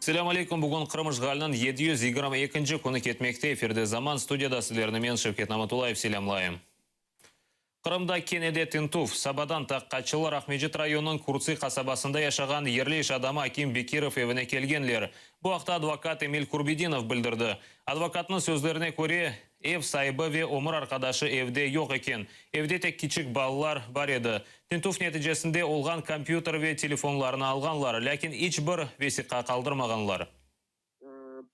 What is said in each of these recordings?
Selâm aleyküm, bugün Qırım işğaliniñ 722-nci künü ketmekte. Efirde Zaman, studiyada sizlerni men, Şevket Namatullayev, selâmlayım. Qırımda kene de tintüv. Sabadan taqiqatçılar Aqmescit rayonınıñ Kurtsı qasabasında yaşağan yerli iş adamı Akim Bekirov evine kelgenler. Bu aqta advokat Emil Kurbedinov bildirdi. Advokatnıñ sözlerine köre, ev saibi ve ömür arqadaşı evde yoq eken, evde tek kiçik balalar bar edi. Tintüv neticesinde olğan kompyuter ve telefonlarını alğanlar, lâkin iç bir vesiqa qaldırmağanlar.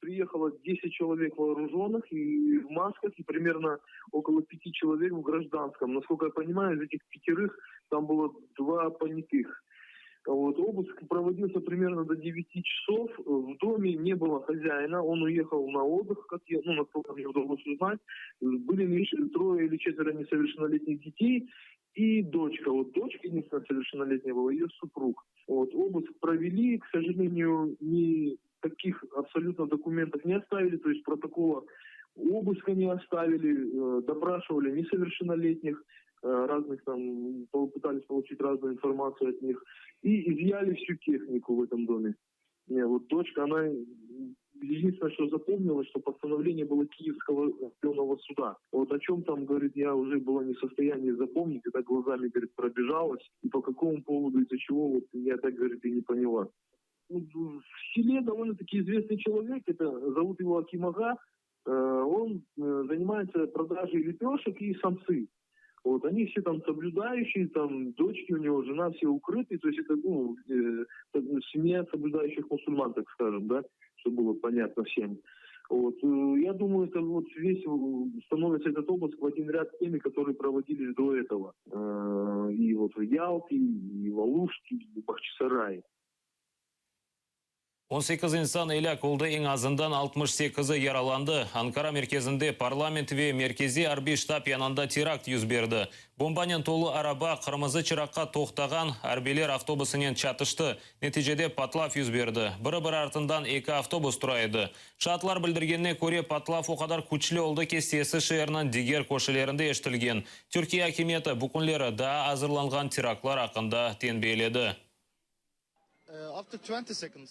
Приехало 10 человек вооруженных и в масках, и примерно около пяти человек в гражданском. Насколько я понимаю, из этих пятерых там было два понятых. Вот, обыск проводился примерно до 9 часов. В доме не было хозяина, он уехал на отдых, как я, ну, насколько мне удалось узнать. Были лишь трое или четверо несовершеннолетних детей и дочка. Вот дочка единственная совершеннолетняя была, ее супруг. Вот, обыск провели, к сожалению, никаких абсолютно документов не оставили, то есть протокола обыска не оставили, допрашивали несовершеннолетних, разных там, пытались получить разную информацию от них, и изъяли всю технику в этом доме. Не, вот дочка, она единственное, что запомнила, что постановление было Киевского районного суда. Вот о чем там, говорит, я уже была не в состоянии запомнить, это глазами, говорит, пробежалась, и по какому поводу, из-за чего, вот я так, говорит, и не поняла. Ну, в селе довольно-таки известный человек, это зовут его Аким Ага, он занимается продажей лепешек и самсы. Вот, они все там соблюдающие, там дочки у него, жена, все укрыты, то есть это, ну, семья соблюдающих мусульман, так скажем, да, чтобы было понятно всем. Вот, я думаю, это вот весь становится этот обыск в один ряд с теми, которые проводились до этого. И вот в Ялте, и в Алуште, и в Бахчисарае. 18 insan elâk oldı, eñ azından 68-i yaralandı. Ankara merkezinde parlament ve Merkeziy arbiy ştab yanında terakt yüz berdi. Bombanen tolu araba qırmızı çıraqqa toqtağan arbiyler avtobusınen çatıştı. Neticede patlav yüz berdi. Biri-biri artından eki avtobus tura edi. Şaatlar bildirgenine köre, patlav o qadar küçlü oldı ki, sesi şeerniñ diger köşelerinde eşitilgen. Türkiye akimiyeti bu künleri daa azırlanğan teraktlar aqqında tenbiyeledi.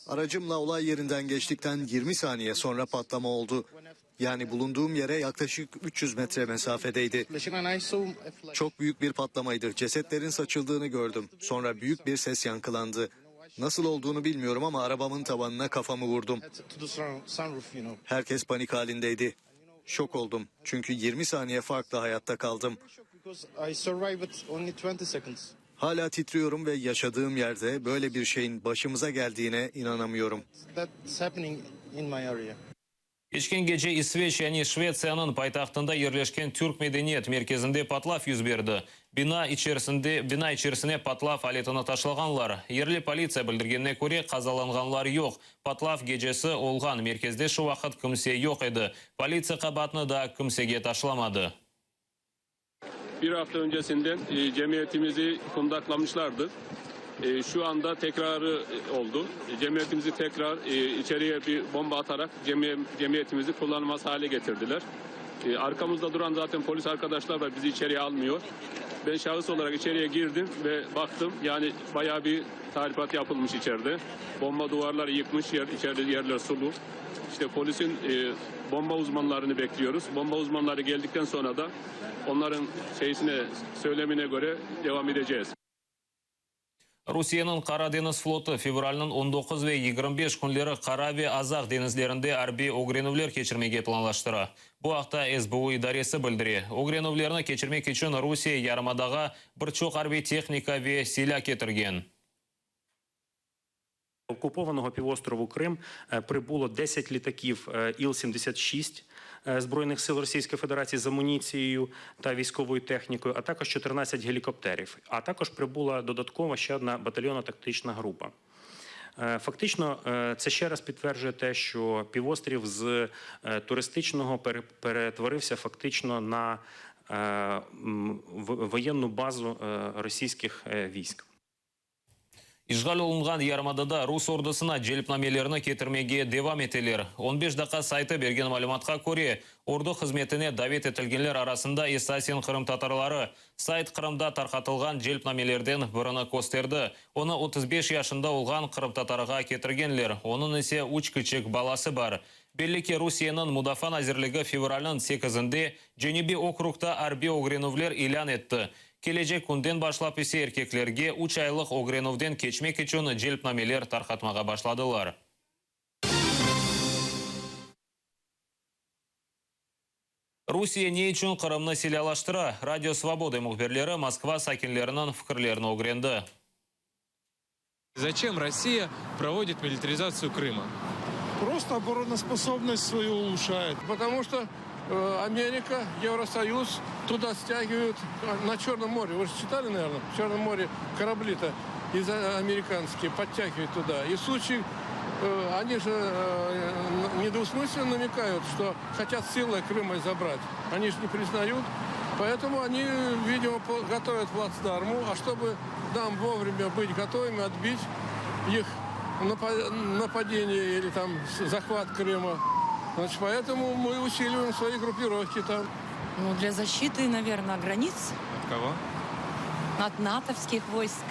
Aracımla olay yerinden geçtikten 20 saniye sonra patlama oldu. Yani bulunduğum yere yaklaşık 300 metre mesafedeydi. Çok büyük bir patlamaydı. Cesetlerin saçıldığını gördüm. Sonra büyük bir ses yankılandı. Nasıl olduğunu bilmiyorum ama arabamın tavanına kafamı vurdum. Herkes panik halindeydi. Şok oldum. Çünkü 20 saniye farkla hayatta kaldım. Hala titriyorum ve yaşadığım yerde böyle bir şeyin başımıza geldiğine inanamıyorum. Keçken gece İsveç, yani Şvetsiyanıñ paytahtında yerleşken Türk medeniyet merkezinde patlav yüz berdi. Bina içerisinde bina içerisine patlav aletini taşlağanlar. Yerli politsiya bildirgenine köre, qazalanğanlar yoq. Patlav gecesi olğan merkezde şu vaqıt kimse yoq edi. Politsiya qabaatnı daa kimsege taşlamadı. Bir hafta öncesinden cemiyetimizi kundaklamışlardı. Şu anda tekrarı oldu. Cemiyetimizi tekrar içeriye bir bomba atarak cemiyetimizi kullanılmaz hale getirdiler. Arkamızda duran zaten polis arkadaşlar da bizi içeriye almıyor. Ben şahıs olarak içeriye girdim ve baktım. Yani bayağı bir tahribat yapılmış içeride. Bomba duvarları yıkmış, içeride yerler sulu. İşte polisin bomba uzmanlarını bekliyoruz. Bomba uzmanları geldikten sonra da onların şeysine, söylemine göre devam edeceğiz. Rusiyeniñ Qara deñiz flotu fevralniñ 19 ve 25 künleri Qara ve Azaq deñizlerinde arbiy ögrenüvler keçirmege planlaştıra. Bu aqta SBU idaresi bildire. Ögrenüvlerni keçirmek içün Rusiye yarımadağa bir çoq arbiy tehnika ve silâ ketirgen. Окупованого півострову Крим прибуло 10 літаків Іл-76 Збройних сил Російської Федерації з амуніцією та військовою технікою, а також 14 гелікоптерів. А також прибула додаткова ще одна батальйонно-тактична група. Фактично, це ще раз підтверджує те, що півострів з туристичного перетворився фактично на воєнну базу російських військ. İşğal olunğan yarımadada rus ordusına celpnamelerni ketirmege devam eteler. On beş daqqa saytı bergen malümatqa köre, ordu hızmetine davet etilgenler arasında esasen qırımtatarları. Sayt Qırımda tarqatılğan celpnamelerden birini kösterdi. Onı 35 yaşında olğan qırımtatarğa ketirgenler, onıñ ise üç kiçik balası bar. Belli ki, Rusiyeniñ Mudafaa nazirligi fevralniñ sekizinde Cenübiy okrugda arbiy ögrenüvler ilân etti. Kelecek künden başlap ise erkeklerge üç aylıq ögrenüvden keçmek içün celpnameler tarqatmağa başladılar. Rusiye ne içün Qırımnı silâlaştıra? Radio Svoboda mühbirleri Moskva sakinleriniñ fikirlerini ögrendi. Zaçem Rossiya provodit militarizatsiyu Krıma? Prosto oboronasposobnost svoyu uluşayet. Potomu çto Amerika, Evrosoyuz tuda stâgivayut na Çornom more. Vı je çitali, naverno, v Çornom more korabli-to iz amerikanskiye podtâgivayut tuda. I v sluçaye oni je nedvusmıslenno namekayut, çto hotât siloy Krıma zabrat. Oni je ne priznayut. Poetomu oni, vidimo, gotovât platsdarmu, a çtobı Nam vovremya bıt gotovımi otbit ih napadeniye ili tam zahvat Krıma. Znaçit, poetomu mı usilivaem svoi gruppirovki tam. Nu, dlâ zaşçity, naverno, granits. Ot kogo? Ot natovskih voysk.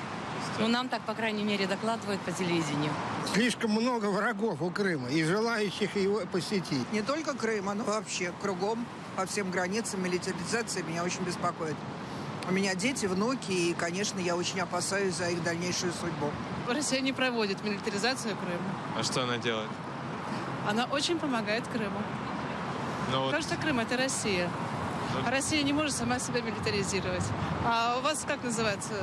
Nu, nam tak, po krayney mere, dokladuvayut po televideniyu. Slişkom mnogo vragov u Krıma i желающих его посетить. Не только Крыма, но вообще кругом, по всем границам милитаризация меня очень беспокоит. У меня дети, внуки, и, конечно, я очень опасаюсь за их дальнейшую судьбу. Россия не проводит милитаризацию Крыма. А что она делает? Она очень помогает Крыму. Но вот... Потому что Крым – это Россия. А Россия не может сама себя милитаризировать. А у вас как называется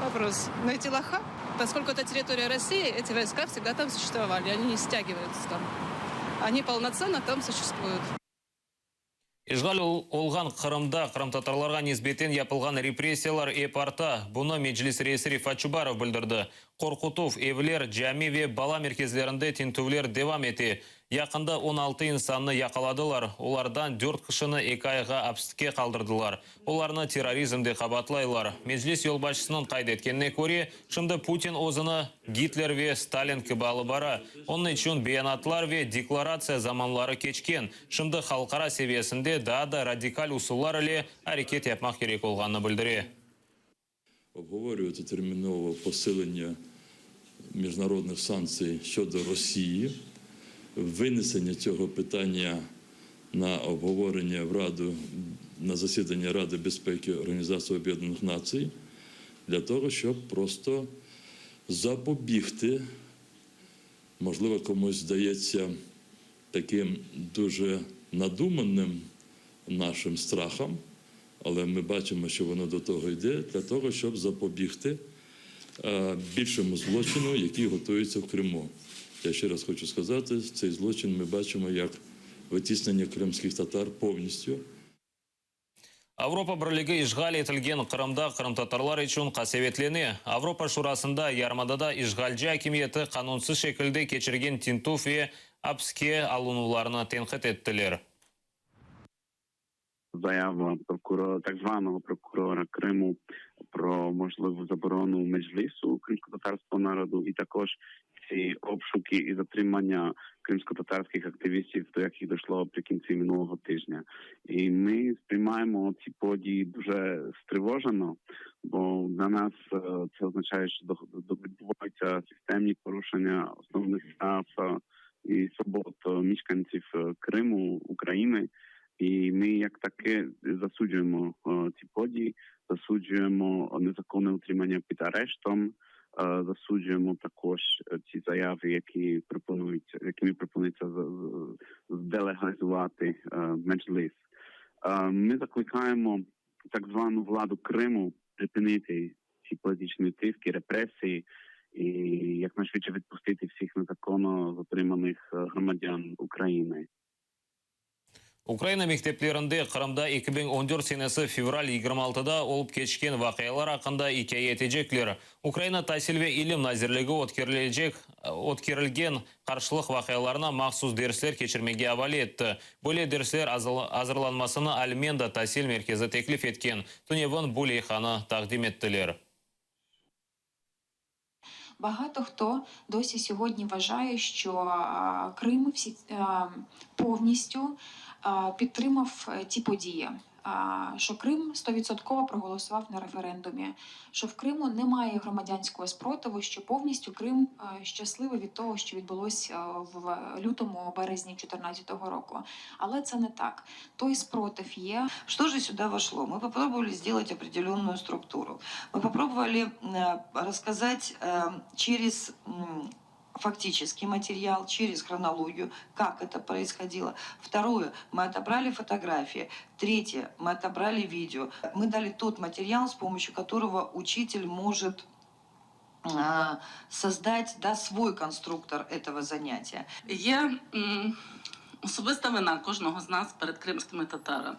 вопрос? Найти лоха? Поскольку это территория России, эти войска всегда там существовали, они не стягиваются там. Они полноценно там существуют. İşğal olğan Qırımda qırımtatarlarğa nisbeten yapılğan repressiyalar ep arta. Bunı Meclis reisi Refat Çubarov bildirdi. Qorqutuv, evler, cami ve bala merkezlerinde tintüvler devam ete. Yaqında 16 insannı yaqaladılar, olardan dört kişini eki ayğa apske qaldırdılar. Olarnı terrorizmde qabaatlaylar. Meclis yolbaşçısınıñ qayd etkenine köre, şimdi Putin özüni Gitler ve Stalin kibi alıp bara. Onıñ içün beyanatlar ve deklaratsiya zamanları keçken, şimdi halqara seviyesinde daa da radikal usullar ile areket yapmaq kerek olğanını bildire. Obgovorüvati terminovo posilення mіжнародних sanktsiy щодо Росії, винесення цього питання на обговорення в Раду на засідання Ради безпеки Організації Об'єднаних Націй для того, щоб просто запобігти, можливо, комусь здається таким дуже надуманим нашим страхам, але ми бачимо, що воно до того йде, для того, щоб запобігти більшому злочину, який готується в Криму. Я ще раз хочу сказати, цей злочин ми бачимо як витіснення кримських татар повністю. Avropa Birligi işğal etilgen Qırımda qırımtatarlar içün qasevetlene. Avropa Şurasında yarımadada işğalci akimiyeti qanunsız şekilde keçirgen tintüv ve apiske alınuvlarnı tenqit ettiler. Zayava прокурора, так званого прокурора Криму про можливу заборону Меджлісу кримськотатарського народу, і також ці обшуки і затримання кримськотатарських активістів, до яких дійшло наприкінці минулого тижня. І ми сприймаємо ці події дуже стривожено, бо для нас це означає, що відбуваються системні порушення основних прав і свобод мешканців Криму, України. І ми, як таке, засуджуємо ці події, засуджуємо незаконне утримання під арештом, засуджуємо також ці заяви, які пропонують, якими пропонується делегалізувати Меджліс. Ми закликаємо так звану владу Криму припинити ці політичні тиски, репресії і якнайшвидше відпустити всіх незаконно затриманих громадян України. Ukraina mekteplerinde Qırımda 2014 senesi fevral 26da olıp keçken vaqialar aqqında ikâye etecekler. Ukraina tasil ve ilim nazirligi ötkerilecek ötkerilgen qarşılıq vaqialarına mahsus dersler keçirmege avale etti. Böyle dersler azırlanmasını Almenda tasil merkezi teklif etken. Tünevin bu leyhanı taqdim ettiler. Багато хто досі сьогодні вважає, що Крим всі повністю підтримав ті події. Що Крим 100% проголосував на референдумі, що в Криму немає громадянського спротиву, що повністю Крим щасливий від того, що відбулось в лютому березні 2014 року. Але це не так. Той спротив є. Что же сюда вошло? Мы попробовали сделать определенную структуру. Мы попробовали э, рассказать э, через м, фактический материал, через хронологию, как это происходило. Второе, мы отобрали фотографии. Третье, мы отобрали видео. Мы дали тот материал, с помощью которого учитель может а, создать да, свой конструктор этого занятия. Є м, особиста вина кожного з нас перед кримськими татарами.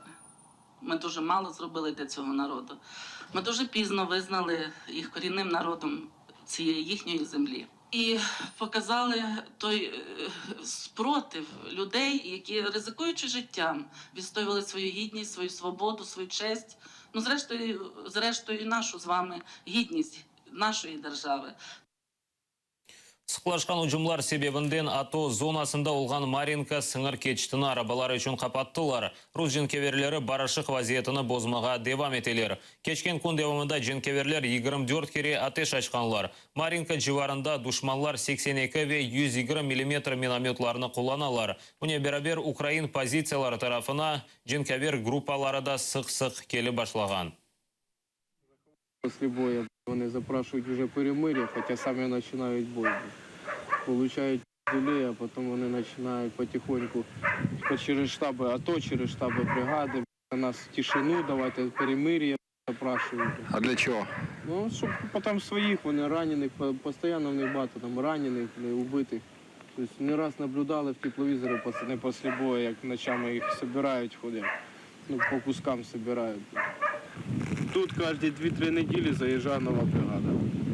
Ми дуже мало зробили для цього народу. Ми дуже пізно визнали їх корінним народом цієї їхньої землі. І показали той е, спротив людей, які, ризикуючи життям, відстоювали свою гідність, свою свободу, свою честь. Ну, зрештою, зрештою, і нашу з вами гідність нашої держави. Sıqlaşqan ücümlar sebebinden ATO zonasında olğan Marinka sıñır keçitini arabalar içün qapattılar. Rus cenkeverleri barışıq vaziyetini bozmağa devam eteler. Keçken kün devamında cenkeverler 24 kere ateş açqanlar. Marinka civarında duşmanlar 82 ve 120 millimetr minomötlarını qullanalar. Bunen beraber ukrain pozitsiyaları tarafına cenkâver gruppaları da sıq-sıq kelip başlağan. После боя вони запрашують вже перемир'я, хоча самі починають бой. Получають пиздюлей, а потім вони починають потихоньку по- через штаби АТО, через штаби бригади, на нас тишину, давайте перемир'я запрашують. А для чого? Ну, щоб потім своїх, вони ранених, по- постійно в них багато там ранених, бля, убитих. Тобто не раз наблюдали в тепловізорі пацани після бою, як ночами їх собирають, ходять. Ну, по кускам собирають. Тут кожні 2-3 неділі заїжджає нова бригада.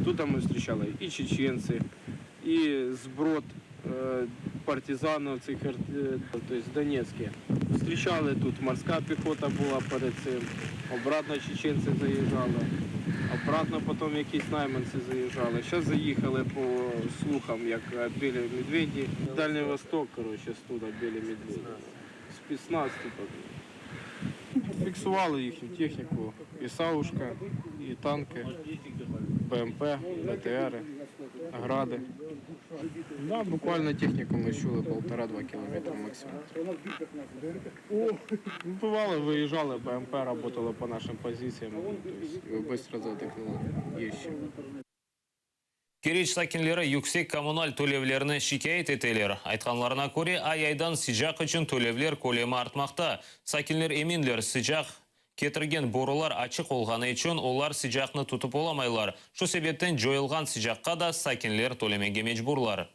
Тут ми зустрічали і чеченці, і зброд е, партизанів цих, е, тобто донецькі. Зустрічали тут морська піхота була перед цим, обратно чеченці заїжджали, обратно потім якісь найманці заїжджали. Зараз заїхали по слухам, як е, білі медведі. Дальний Восток, короче, оттуда білі медведі. Спецназ, типу. Фіксували їхню техніку, і Саушка, і танки, БМП, БТРи, гради. Да, буквально техніку ми чули полтора-два кілометри максимум. Ну, Бувало, виїжджали, БМП работала по нашим позиціям, то есть быстро затикнули. Є ще. Keriç sakinleri yüksek kommunal tölevlerini şikâyet eteler. Aytqanlarına köre, ay-aydan sıcaq içün tölevler kölemi artmaqta. Sakinler eminler, sıcaq ketirgen borular açıq olğanı içün olar sıcaqnı tutıp olamaylar. Şu sebepten coyulğan sıcaqqa da sakinler tölemege mecburlar.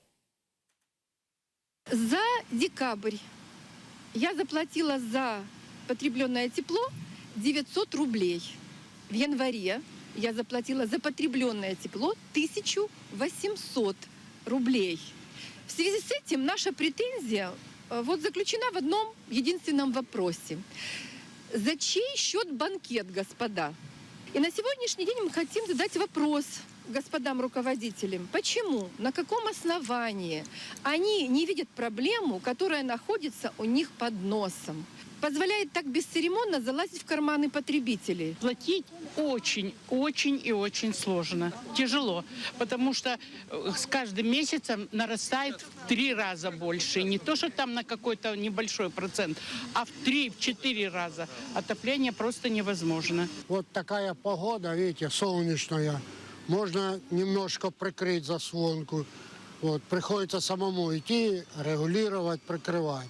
За декабрь я заплатила за потребленное тепло 900 рублей. В январе я заплатила за потребленное тепло 1800 рублей. В связи с этим наша претензия э, вот заключена в одном единственном вопросе. За чей счет банкет, господа? И на сегодняшний день мы хотим задать вопрос господам руководителям. Почему, на каком основании они не видят проблему, которая находится у них под носом? Позволяет так бесцеремонно залазить в карманы потребителей. Платить очень, очень и очень сложно, тяжело, потому что э, с каждым месяцем нарастает в три раза больше. Не то, что там на какой-то небольшой процент, а в три, в четыре раза. Отопление просто невозможно. Вот такая погода, видите, солнечная. Можно немножко прикрыть заслонку. Вот, приходится самому идти, регулировать, прикрывать.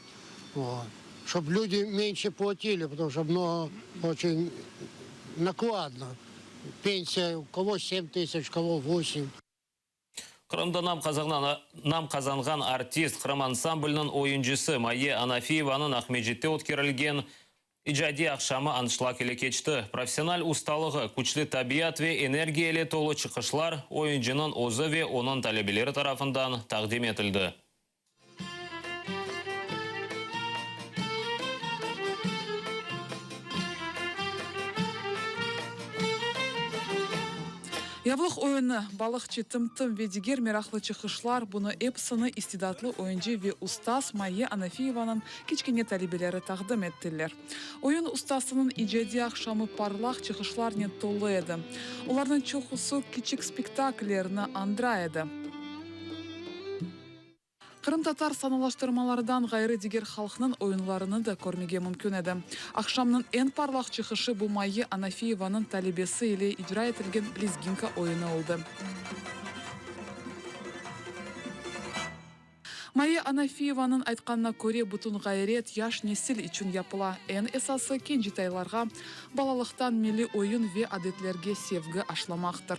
Вот. Чтобы люди меньше платили, потому что много очень накладно. Пенсия у кого 7 тысяч, у кого 8. Qırımda nam qazanğan, nam qazanğan artist Qırım ansambliniñ oyuncısı Maye Anafiyevanıñ Aqmescitte ötkerilgen icadiy aqşamı anşlag ile keçti. Professional ustalığı, küçlü tabiat ve energiya ile tolu çıqışlar oyuncınıñ özü ve onıñ talebeleri tarafından taqdim etildi. Yavlıq oyunı, balıqçı Tım-tım ve diger meraqlı çıqışlar, bunı episini istidatlı oyuncı ve ustaz Mayye Anafiyevanıñ kiçkene talebeleri taqdim ettiller. Oyun ustasınıñ icadiy aqşamı parlaq çıqışlarnen tolu edi. Olarnıñ çoqusı kiçik spektakllerni añdıra edi. Qırımtatar sanalaştırmalardan ğayrı diger halqnıñ oyunlarını da körmege mümkün edi. Aqşamnıñ eñ parlaq çıqışı bu Mayye Anafiyevanıñ talebesi ile icra etilgen Lezginka oyunı oldı. Mayye Anafiyevanıñ aytqanına köre, bütün ğayret yaş nesil içün yapıla, eñ esası kencitaylarğa balalıqtan milliy oyun ve adetlerge sevgi aşlamaqtır.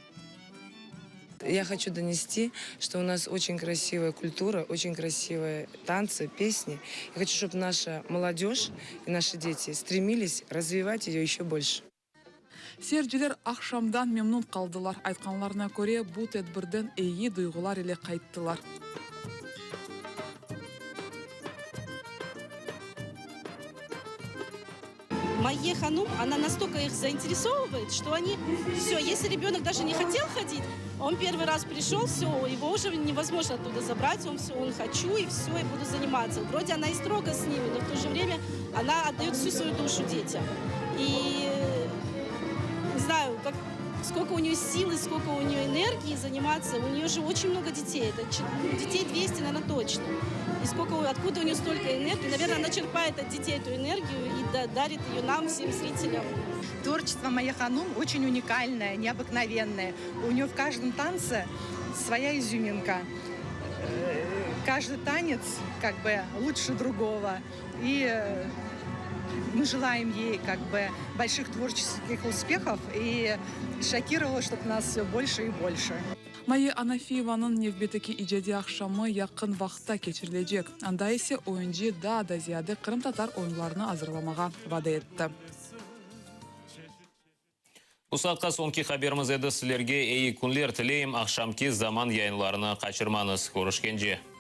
Я хочу донести, что у нас очень красивая культура, очень красивые танцы, песни. Я хочу, чтобы наша молодежь и наши дети стремились развивать ее еще больше. Seyirciler aqşamdan memnun qaldılar, aytqanlarına köre, bu tedbirden eyi duyğular ile qayttılar. Mayye hanum, ona nastолько их zainteresовывает, что они, все, если ребенок даже не хотел ходить, он первый раз пришел, все, его уже невозможно оттуда забрать, он все, он хочу и все, и буду заниматься. Вроде она и строго с ними, но в то же время она отдает всю свою душу детям. И не знаю, как, сколько у нее силы, сколько у нее энергии заниматься. У нее же очень много детей, это детей 200, наверное, точно. И сколько, откуда у нее столько энергии? Наверное, она черпает от детей эту энергию и дарит ее нам, всем зрителям. Творчество Майе Ханум очень уникальное, необыкновенное. У нее в каждом танце своя изюминка. Э, каждый танец как бы лучше другого. И э, мы желаем ей как бы больших творческих успехов и шокировала, чтобы нас все больше и больше. Mayye Anafiyevanıñ nevbetteki icadiy aqşamı yaqın vaqıtta keçirilecek, anda ise oyuncı daa da ziyade qırımtatar oyunlarını azırlamağa vade etti. Bu saatqa soñki haberimiz edi. Sizlerge eyi künler tileyim, aqşamki Zaman yayınlarını qaçırmañız. Körüşkence!